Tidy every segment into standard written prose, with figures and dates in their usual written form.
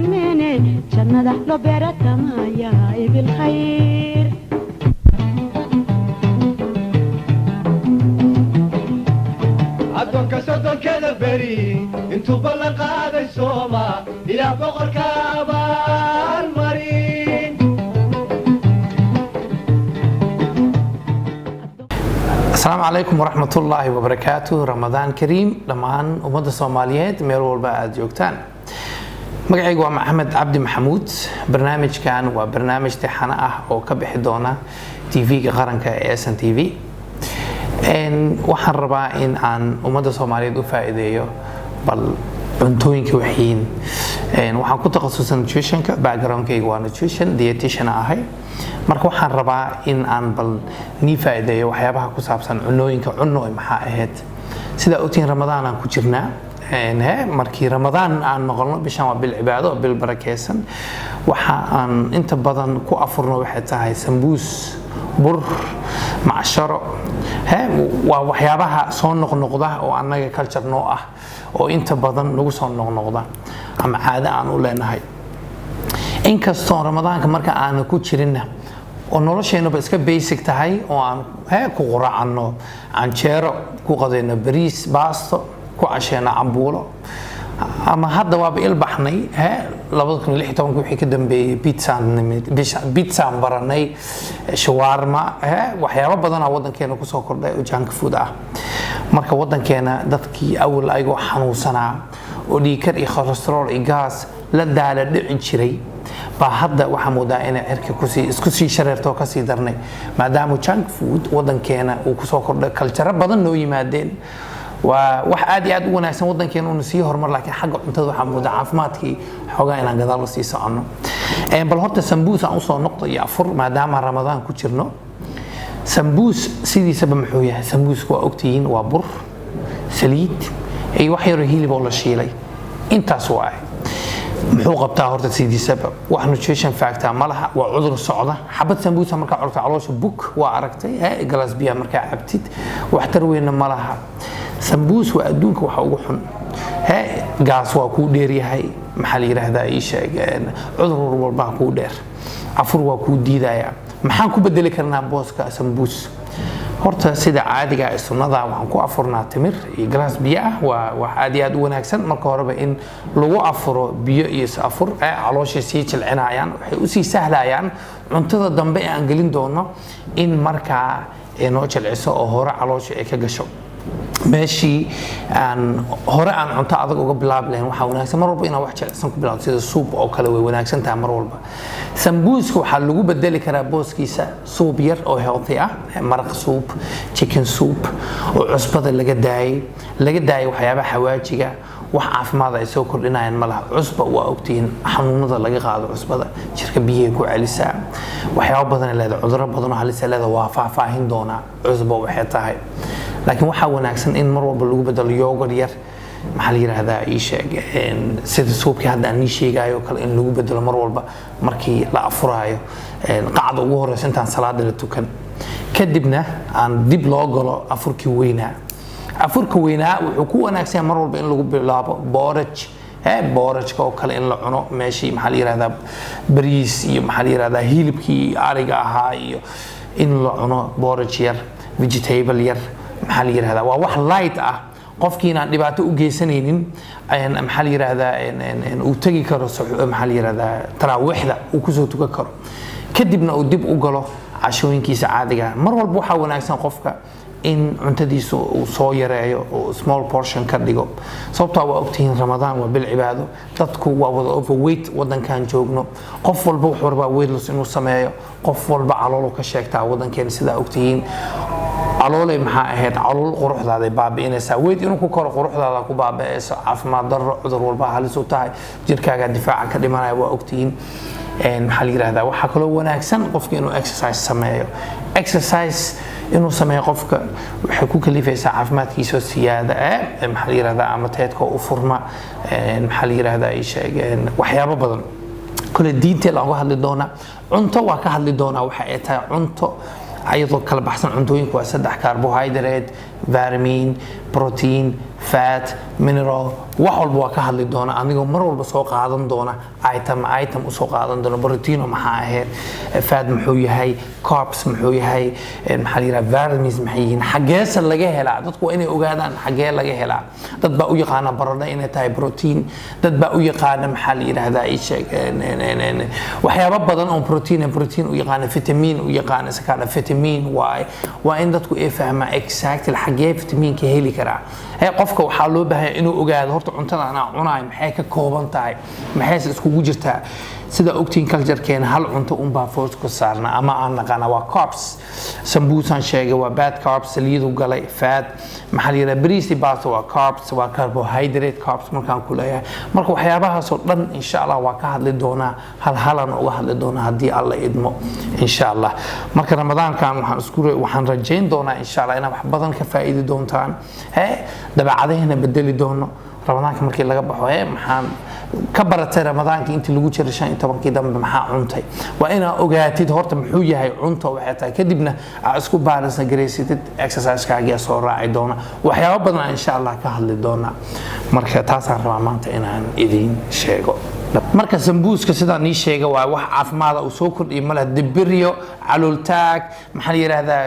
Sinmeene jannada loo beeratamaya bilkhayr. Addoonka soddonkeda beri intuu ballan qaaday sooma, Ilaah boqorka abaalmarin. Asalaamu calaykum waraxmatullaahi wabarakaatu. Ramadaan kariim dhammaan ummadda Soomaaliyeed meel walba aada joogtaan. Magacaygu waa Maxamed Cabdi Maxamuud. Barnaamijkan waa barnaamij tixano ah oo ka bixi doona TV-ga qaranka ee SNTV. Waxaan rabaa in aan ummadda Soomaaliyeed u faa'iideeyo bal cuntooyinka waxiin. Waxaan ku takhasusay nutritionka, backgroundkayga waa nutrition, dietitian ahay. Marka waxaan rabaa in aan bal nii faa'iideeyo waxyaabaha ku saabsan cunooyinka cunno maxaa ahayd. Sidaa ogtihiin, Ramadaan aan ku jirnaa. He, markii Ramadaan aan noqono, bishan waa bil cibaado, bil barakeysan. Waxa aan inta badan ku afurno waxay tahay sambuus, bur, macsharo. He, waa waxyaabaha soo noqnoqda oo annaga culture noo ah oo inta badan nagu soo noqnoqda ama caado aan u leenahay. Inkastoo Ramadaanka marka aanu ku jirinna oo nolosheenuba iska basic tahay oo aan he ku quraacano canjeero, ku qadayno bariis, baasto, ku casheyno cambuulo, ama hadda waaba ilbaxnay. He, 2016-ka wixii ka dambeeyey pizzaan nimid, pizzaan baranay, shawarma, he, waxyaabo badanaa wadankeena kusoo kordhay oo junk food ah. Marka wadankeena dadkii awal ayagoo xanuunsanaa oo dhiigkar iyo cholesterol iyo gaas la daala dhici jiray baa hadda waxaa moodaa inay cirka kusii isku sii shareerto oo kasii darnay, maadaama junk food wadankeena uu kusoo kordhay, culture badan noo yimaadeen. Waa wax aad iyo aad u wanaagsan wadankeena uuna sii horumar, laakiin xagga cuntada waxaa moodaa caafimaadkii xoogaa inaan gadaal usii soconno. Bal horta sambuus aan usoo noqdo iyo afur, maadaama Ramadaan ku jirno. Sambuus sidiisaba muxuu yahay? Sambuusku waa ogtihiin, waa bur, saliid iyo wax yaroo hilib oo la shiilay, intaas waaye. Muxuu qabtaa horta sidiisaba? Wax nutrition factor ma laha, waa cudur socda. Xabad sambuusa markaa cunto, caloosha bug waa aragtay, he, galaas biyaha markaa cabtid, waxtar weynna ma laha. Sambuus waa adduunka waxa ugu xun. He, gaas waa kuu dheeryahay, maxaa la yidhaahdaa, ii sheeg, cudur walbaa kuu dheer, afur waa kuu diidaya. Maxaan ku bedeli karnaa booska sambuus? Horta sida caadiga ee sunnada waxaan ku afurnaa timir iyo galaas biyo ah. Waa wax aad iyo aad u wanaagsan marka horeba in lagu afuro biyo iyo is afur ee caloosha sii jilcinayaan, waxay usii sahlayaan cuntada dambe ee aan gelin doono in markaa ay noo jilciso oo hore caloosha ay ka gasho. Meeshii aan hore aan cunto adag uga bilaabi lahayn, waxaa wanaagsan mar walba inaan wax jilicsan ku bilaabdo, sida suub oo kale way wanaagsan tahay mar walba. Sambuuska waxaa lagu bedeli karaa booskiisa suub yar oo healthy ah, maraq soup, chicken soup oo cusbada laga daayay, laga daayay waxyaabaha xawaajiga. Wax caafimaad ay soo kordhinayaan ma laha cusba. Waa ogtihiin xanuunada laga qaado cusbada, jirka biyahay ku celisaa, waxyaabo badan ay leedahay, cudurro badan oo halis ay leedahay. Waa faahfaahin doonaa cusba waxay tahay, laakiin waxaa wanaagsan in mar walba lagu bedelo yogurt yar, maxaa la yidhaahdaa, ii sheeg, sida suubkii hadda aan ii sheegayo oo kale in lagu bedelo mar walba markii la afuraayo, qacda ugu horeysa intaan salaada la tukan, kadibna aan dib loo galo afurkii weynaa. Afurka weynaa wuxuu ku wanaagsan yahay mar walba in lagu bilaabo porridge, he, porridgeka oo kale in la cuno meeshii, maxaa la yidhahdaa, bariis iyo, maxaa la yidhahdaa, hilibkii ariga ahaa, iyo in la cuno porridge yar, vegetable yar, maxaa la yidhahdaa, waa wax light ah, qofkii inaan dhibaato u geysanaynin, maxaa la yidhahdaa, uu tegi karo maxaa la yidhahdaa, taraawiixda uu kusoo tukan karo, kadibna uu dib u galo cashooyinkiisa caadiga ah. Mar walba waxaa wanaagsan qofka in cuntadiisu uu soo yareeyo oo small portion ka dhigo, sababtoo waa ogtihiin Ramadaan waa bil cibaado. Dadku waa wada overweight wadankan joogno. Qof walba wuxuu rabaa weight loss inuu sameeyo. Qof walba caloolu ka sheegtaa wadankeena, sidaa ogtihiin. Caloolay maxaa ahayd, calool quruxdaaday baabi'inaysaa. Weight inuu ku koro quruxdaada ku baabi'ayso, caafimaad darro, cudur walba halis u tahay, jirkaaga difaaca ka dhimanaya, waa ogtihiin. Maxaa la yidhahdaa, waxaa kaloo wanaagsan qofka inuu exercise sameeyo. Exercise inuu sameeyo qofka waxay ku kalifaysaa caafimaadkiisa oo siyaada eh maxaa la yidhahdaa, ama teedka oo u furma, maxaa la yidhahdaa, ii sheeg, waxyaabo badan kole diintee looga hadli doonaa. Cunto waa ka hadli doonaa waxa ay tahay cunto ayadoo kala baxsan. Cuntooyinku waa saddex: carbohydrate, vitamin, Protein, fat, mineral, wax walba waa ka hadli doona, anigoo mar walba soo qaadan doona item item usoo qaadan doona. Protein maxaa ahayd? Fat muxuu yahay? Carbs muxuu yahay? Maxaa la yidhaha, vitamins maxay yihiin? Xageese laga helaa? Dadku waa inay ogaadaan xagee laga helaa. Dad baa u yaqaana baradho inay tahay protein, dad baa u yaqaana, maxaa la yidhahdaa, ii sheeg, waxyaabo badan oo protein protein u yaqaana, vitamin u yaqaana, isakaana vitamin waaye. Waa in dadku ay fahmaan exactly xagee vitaminka heli karaa. Qofka waxaa loo baahanya inuu ogaado horta cuntada anaa cunaay maxay ka kooban tahay, maxayse iskugu jirtaa. Sida ogtiin, culturekeena hal cunto unbaa focus ku saarna ama aan naqaana, waa carbs. Sambuusaan sheegay, waa bad carbs, saliidu galay, fat, maxaa la yidhaha, bariis iyo baasto waa carbs, waa carbohydrate carbs markaan ku leeyahay. Marka waxyaabahaasoo dhan insha Allah waa ka hadli doonaa, hal halan uga hadli doonaa haddii Alla idmo, insha Allah. Marka Ramadaankan waxaan rajayn doonaa insha Allah inaad wax badan ka faa'iidi doontaan, he dabeecadahena bedeli doono Ramadaanka markii laga baxo. Maxaan ka baratay Ramadaanka intii lagu jiray 15-kii dambe? Maxaa cuntay? Waa inaa ogaatid horta muxuu yahay cunto, waxay tahay, kadibna aa isku balance garaysatid. Exercisekaagii soo raaci doona, waxyaabo badan aan insha Allah ka hadli doona. Marka taasaan rabaa maanta inaan idiin sheego. Marka sambuuska sidaan nii sheega waa wax caafimaada uu soo kordhiyo male. Dibiryo, calooltaag, maxaa la yidhahdaa,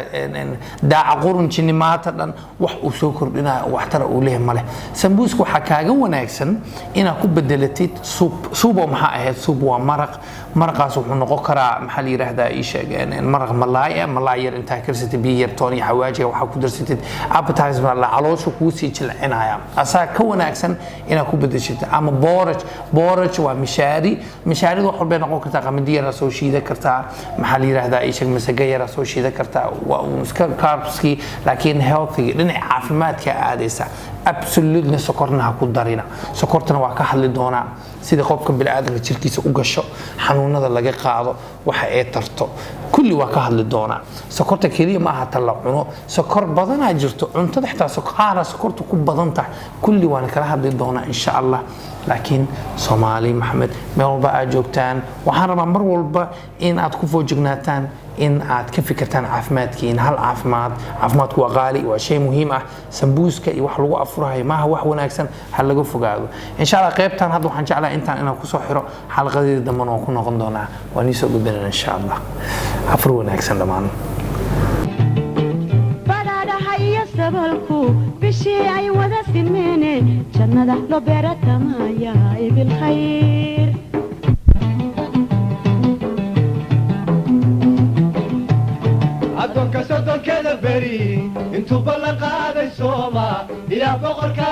daaca qurun, jinimaata dhan, wax uu soo kordhinayo oo waxtara uu leeyahay male. Sambuuska waxaa kaaga wanaagsan inaad ku bedelatid soup. Soup oo maxaa ahayd? Soup waa maraq. Maraqaas wuxuu noqon karaa, maxaa la yidhahdaa, ii sheeg, maraq malaay ah. Malaay yar intaa karsatid, biyo yar, toon iyo xawaajiga waxaa ku darsatid, appetizer la caloosha kuu sii jilcinaya, asaa ka wanaagsan inaad ku bedeshid. Ama porridge. Porridge waa mishaari. Mishaaridu wax walbay noqon kartaa. Qamadi yaraa soo shiidan kartaa, maxaa la yidhahdaa, ii sheeg, masago yaraa soo shiidan kartaa. Waa uun iska carbskii, laakiin healthy, dhinaca caafimaadka aadaysa. Absolutely sokorna ha ku darina. Sokortana waa ka hadli doonaa, sida qofka bini'aadamka jirkiisa u gasho, xanuunada laga qaado, waxa ay tarto, kulli waa ka hadli doonaa. Sokorta keliya ma aha ta la cuno, sokor badanaa jirto cuntada, xitaa qaara sokorta ku badan tahay. Kulli waan kala hadli doonaa insha Allah. Laakiin Soomaali Maxamed, meel walba aad joogtaan, waxaan rabaa mar walba in aad ku foojignaataan, in aad ka fikirtaan caafimaadkiina. Hal caafimaad, caafimaadku waa qaali, waa shay muhiim ah. Sambuuska iyo wax lagu afurahayo maaha wax wanaagsan, ha laga fogaado insha Allah. Qaybtan hadda waxaan jeclahay intaan inaan kusoo xiro. Xalaqadeeda dambena waan ku noqon doonaa, waan iisoo gudbinana insha Allah. Afur wanaagsan dhammaan. Badhaadhaha iyo sabolku bishii ay wada sinmeene, jannada loo beeratamaya bilkhayr. Addoonka soddonkeda beri intuu ballan qaaday sooma, Ilaah boqorka.